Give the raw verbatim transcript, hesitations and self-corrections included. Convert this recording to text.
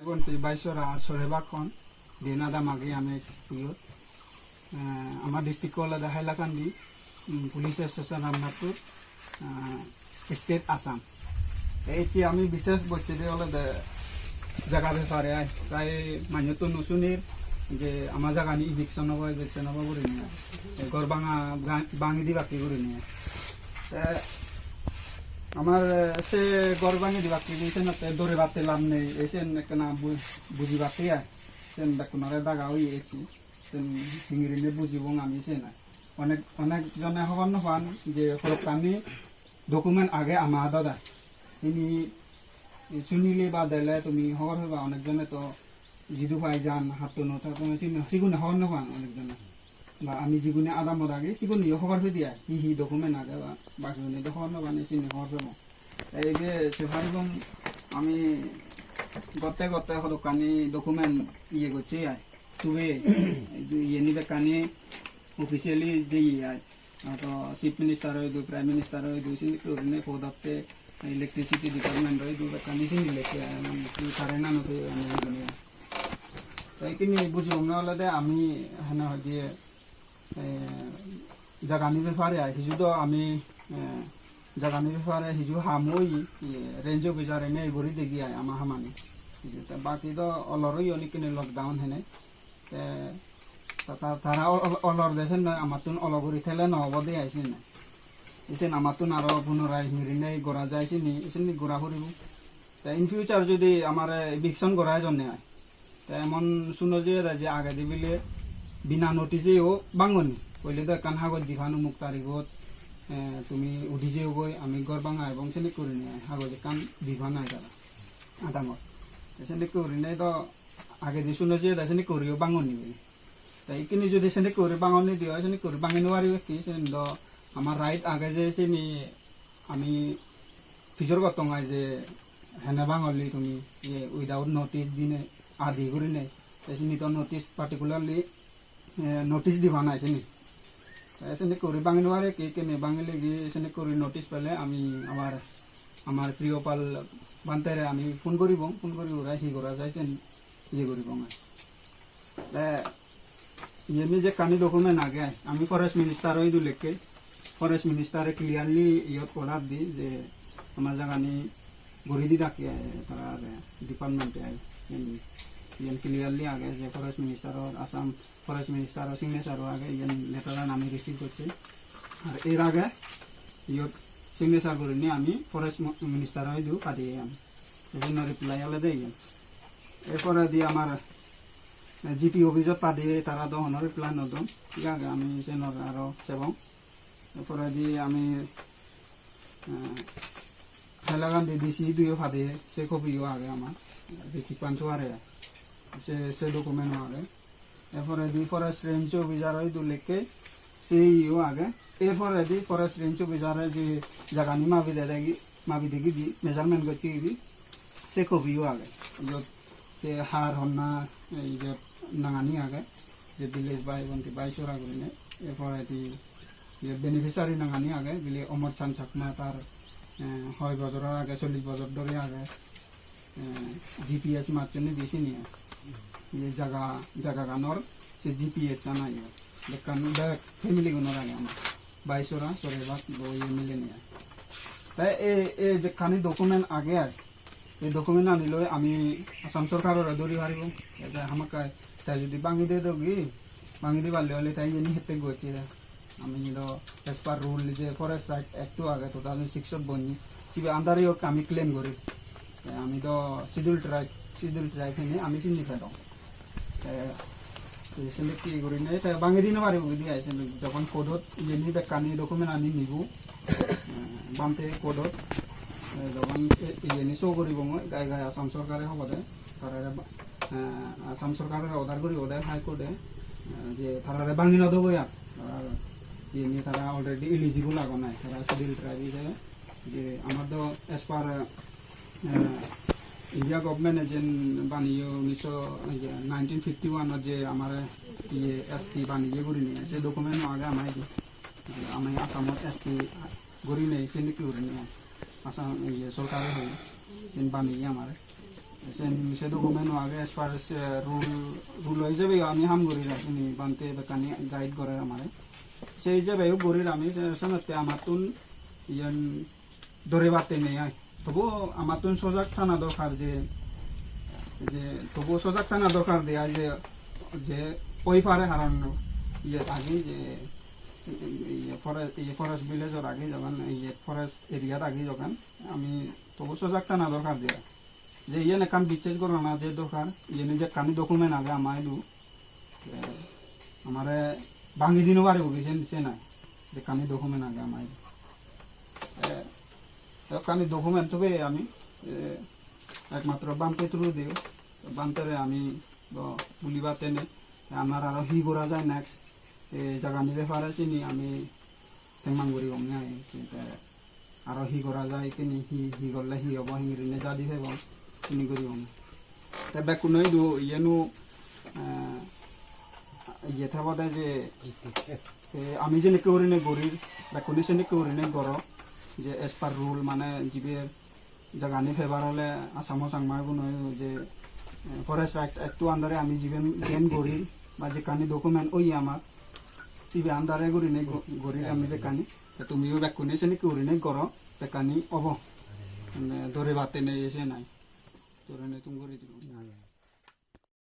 Bonti Baisora ar Sorebakkon, diyen adam agi ami iyot. Eh, ama district olode Hailakandi, um, police station Ramnathpur, eh, state Assam. Te ecche ami bishesh bocche de olode jaga bepare ai. Tai manjottun no sunir je ama jagani eviction obo, eviction obo gurinei ai. Te ghor banga, bang-, bangi dibakke gurinei ai. Te amar, eh, se ghor bangi dibakke di senotte dore batte lab nei, ei sen ekkena bu-, bujibakke ai. Sen bekkunore daga oye ecche. Sen hingirinei bujibong ami sen ai. Onek, onek jone hobor no pan je hodokkani document age ama adot ai. Sini sunile ba dele tumi hobor peba, onek jone to jidu pai jan hatto no, to tumi sini sigune hobor no pan onek jone. Ba ami jigune adamot agi, sigune yo hobor pedi ai, hi hi document age ba, bagigune do hobor no pan, sini hobor pebo. Te ei je se paribong ami gotte gotte hodokkani document iye gocche ai, tube, iyeni bekkani officially jeye ai. Ato Chief Minister oidu, Prime Minister oidu, sini gurinei podotte electricity department oidu, bekkani sini lekke ai, ami current ano to ami hijeni. Te ikkini bujibonge olode ami hena hoide, eh, jagani bepare ai, hiju do ami, eh, jagani bepare hiju ham oi, eh, range officer ene guri degi ai ama hamani. Hiju te baki do olor oyon ikkini lockdown hene. Te ta-, ta-, tara ol-, ol-, olor de sen noi, amattun olo guri thele no obo de ai sen. Isen amattun aro punorai hingirinei gora jai sini, sini gora puribo. Te in future jodi amare eviction gora jonne ai, te emon suno jeyede je agedi bile bina notice-eyo bangoni. Poile do ekkan hagoj dipan umuk tarigot, eh, tumi udi jeyogoi, ami ghor banga ebong senik gurinei ai, hagoj ekkan dipan ai tara adamot. Te senik gurinei do agedi suno jeyede senik guriyo bangoni bile. Te ikkini jodi senik guri bangoni di oi, senik guri bangi no paribe ki, sen do amar right age je sini ami pijor gottong ai je hene bangolli tumi, ye, without notice dinei, adi gurinei. Te sini to notice particularly, eh, notice diba nai sini. Te sini guri bangi no pare, ki kene bangile gi sini guri notice pele ami amar, amar Priyopal Bhantere ami phone guribong, phone guri ura hi gora jai sen iye guribong ai. Te iyeni jekkani document age, ami forest minister-o idu lekke, forest minister-e clearly iyot order di je ama jagani guri didak, eh, tara age department-e ai. Iyen, iyen clearly age je forest minister-or, Assam forest minister-o signature-o age, iyen letter-an ami receive gocchi. Ar er age iyot signature gurinei ami forest mo-, minister-o idu padeye ami. Iyen reply olode iyen. Er poredi amar, eh, G P office-ot padeye, tara do hono reply no don. Thik age, ami siyenor aro sebong. Er poredi ami, eh, Hailakandi D C idu yo padeye, se copy yo age amar. Receipt-an so age. Se, se document-o age. Er poredi forest range officer-o idu lekke, se yo age. Er poredi forest range officer-e je jagani mabi dede gi, mabi degidi, measurement gocche gidi, se copy-o age. Iyot se har honna, ei je nangani age, je village bai, bonti bai sora gurinei. Er poredi je beneficiary nangani age, bile Omor Chand Chakma tar, eh, hoi bojor age, chollish bojor dhori age. Eh, G P S macchonne di sini, eh. Ye jaga, jagaganor se G P S-an ai, eh. Bekkan bek family gunor age ama. Bai sora, sore bak, bo ye milinei ai. Te e, e jekkani document age ai, e document ani loi ami Assam sorkarore dhori paribo. Ete hamakkai te jodi bangi de dogi, bangi diballe ole te iyeni hette gocche. Ami do as per rule je Forest Right Act-o age two thousand six-ot bonni, sibe under-e ok ami claim guri. Te ami do Scheduled Tribe, Scheduled Tribe hene ami sindi pedong. Te, te sindi ki gurinei te bangi di no paribo gidi ai, sindi jokhon court-ot iyeni bekkani document ani nibo, eh, bante court-ot, eh, jokhon e-, iyeni show guribongoi, gai gai Assam sorkare hobode, tarare ba-, eh, Assam sorkarore order guribode High Court-e, eh, je tarare bangi no dogoi ar. Ar iyeni tara already eligible agon ai, tara Scheduled Tribe ijebe. Je amar do as per, eh, India government-e jen baniye unnisso, iye, nineteen fifty-one-ot je amare iye S T baniye gurinei, se document-o age ama idu. Je ami Assamot S T gurinei, sedokke gurinei Assam, iye, sorkare hoi, sen baniye amare. Sen se document o age as per se rule, rule ijebe ami ham guri rai, sini bhante bekkani guide gore amare. Se ijebe yo guri ami se senotte amattun iyen dore batte nei ai. Tobu amattun sojak thana dorkar je, je tobu sojak thana dorkar de ai je, je oi pare haron iye agi je, iye forest, iye forest village or agi jogan, iye forest area agi jogan, ami tobu sojak thana dorkar de ai. Je iyen ekkan bicches gorana je dorkar, iyen jekkani document age ama idu. Te amare bangi dino paribo ki sen, sen ai. Jekkani document age ama idu. Te, te ekkani document tobe ami, eh, ekmatro bhante through diyo. Bhantere ami do buli batte ne. Te amar aro hi gora jai next, eh, jagani bepare sini ami tengmang guribong ne ai. Te aro hi gora jai, tini hi, hi gorle hi obo, hingurinei jadi pebong, sini guribong. Te bekkuno idu iyenu, eh, iye thebode je, eh, ami jenekke gurinei gurir, bekkune senekke gurinei goro, je as per rule, mane jibe jagani pebar ole Assamo Changmaguno je, eh, Forest Act, Act two under-e ami jiben, jiyen gurir, ba jekkani document oye amar, sibe under-e gurinei gu-, gurir ami bekkani. Te tumiyo bekkune senekke gurinei goro, bekkani obo. Mane dore batte nei, ese nai. Dore nei tum guri dilo.